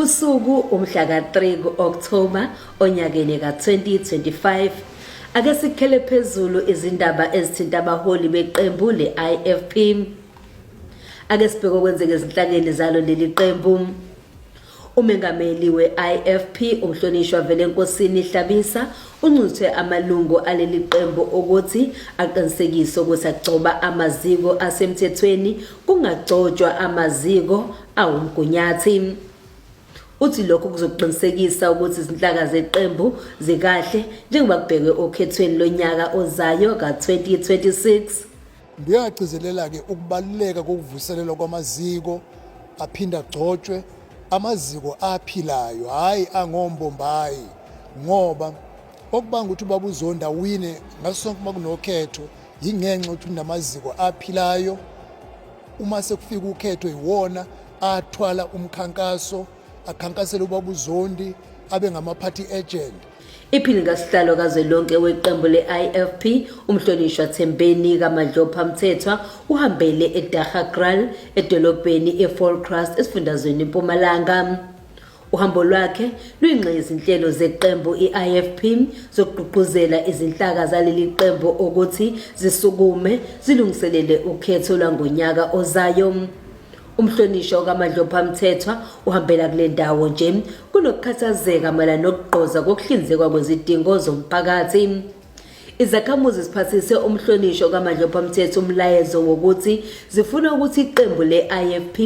Usuku umhla ka-3 ku-Okthoba onyakeni ka-2025. Ake sikhele phezulu izindaba ezithinta abaholi beqembu le-IFP. Ake sibheke okwenzeka ezinhlakeni zalo leli qembu. Umengameli we-IFP umhlonishwa Velenkosini Hlabisa unxuse amalungu aleli qembu ukuthi aqinisekise ukuthi agcoba amaziko asemthethweni kungagcotshwa amaziko awumgunyathi. Uthi lokhu kuzoqinisekisa ukuthi izinhlaka zeqembu zikahle njengoba kubhekwe okhethweni lonyaka ozayo ka-2026. Ngiyagcizelela-ke ukubaluleka kokuvuselelwa kwamaziko aphinde agcotshwe amaziko aphilayo, hhayi angombombayi, ngoba okubanga ukuthi ubaba uZondi awine ngaso sonke uma kunokhetho yingenxa yokuthi kunamaziko aphilayo. Uma sekufika ukhetho iwona athwala umkhankaso, akhankasele ubaba uZondi, abe ngama-party agent. Iphini kasihlalo kazwelonke weqembu le-IFP umhlonishwa Thembeni kaMadlopha Mthethwa uhambele eDaggakraal edolobheni eVolksrust esifundazweni iMpumalanga. Uhambo lwakhe luyingxenye yezinhlelo zeqembu i-IFP zokugqugquzela izinhlaka zaleli qembu ukuthi zisukume zilungiselele ukhetho lwangonyaka ozayo. Umhlonishwa okaMadlopha Mthethwa uhambela kule ndawo nje kunokukhathazeka mayelana nokugqoza kokuhlinzekwa kwezidingo zomphakathi. Izakhamuzi ziphathise umhlonishwa okaMadlopha Mthethwa umlayezo wokuthi zifuna ukuthi iqembu le-IFP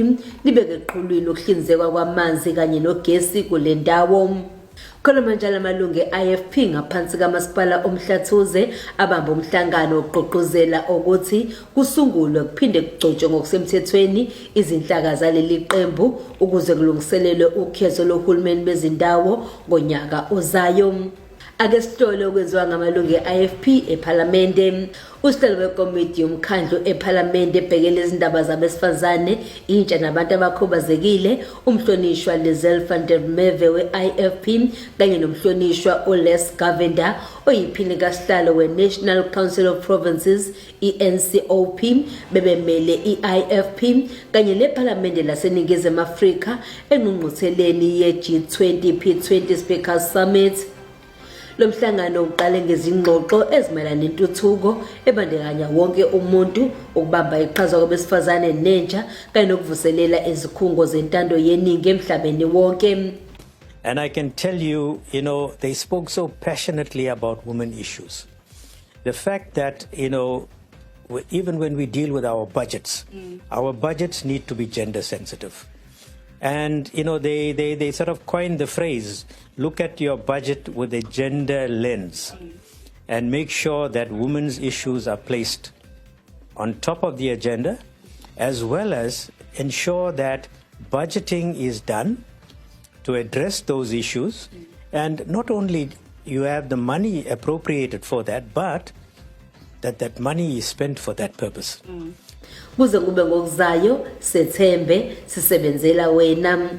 libeke eqhulwini ukuhlinzekwa kwamanzi kanye nogesi kule ndawo. Khona manjalo amalungu e-IFP ngaphansi kamasipala uMhlathuze abamba umhlangano wokugqugquzela ukuthi kusungulwe kuphinde kugcotshwe ngokusemthethweni izinhlaka zaleli qembu ukuze kulungiselelwe ukhetho lohulumeni bezindawo ngonyaka ozayo. Ake sihlole okwenziwa ngamalungu e-IFP ePhalamende. Usihlalo wekomiti yomkhandlu ePhalamende ebhekele izindaba zabesifazane, intsha nabantu abakhubazekile, umhlonishwa Lizelle van der Merwe we-IFP kanye nomhlonishwa uLes Govender oyiphini kasihlalo we-National Council of Provinces i-NCOP bebemele i-IFP kanye nePhalamende laseNingizimu Afrika engqungqutheleni ye-G20 P20 Speakers Summit. Lo mhlangano uqale ngezingxoxo ezimayelana nentuthuko ebandakanya wonke umuntu, ukubamba iqhaza kwabesifazane nentsha kanye nokuvuselela izikhungo zentando yeningi emhlabeni wonke. And I can tell you, they spoke so passionately about women issues. The fact that even when we deal with our budgets, our budgets need to be gender sensitive. And they sort of coined the phrase, "Look at your budget with a gender lens and make sure that women's issues are placed on top of the agenda, as well as ensure that budgeting is done to address those issues." And not only you have the money appropriated for that, but that that money is spent for that purpose. Kuze kube ngokuzayo, sethembe sisebenzela wena.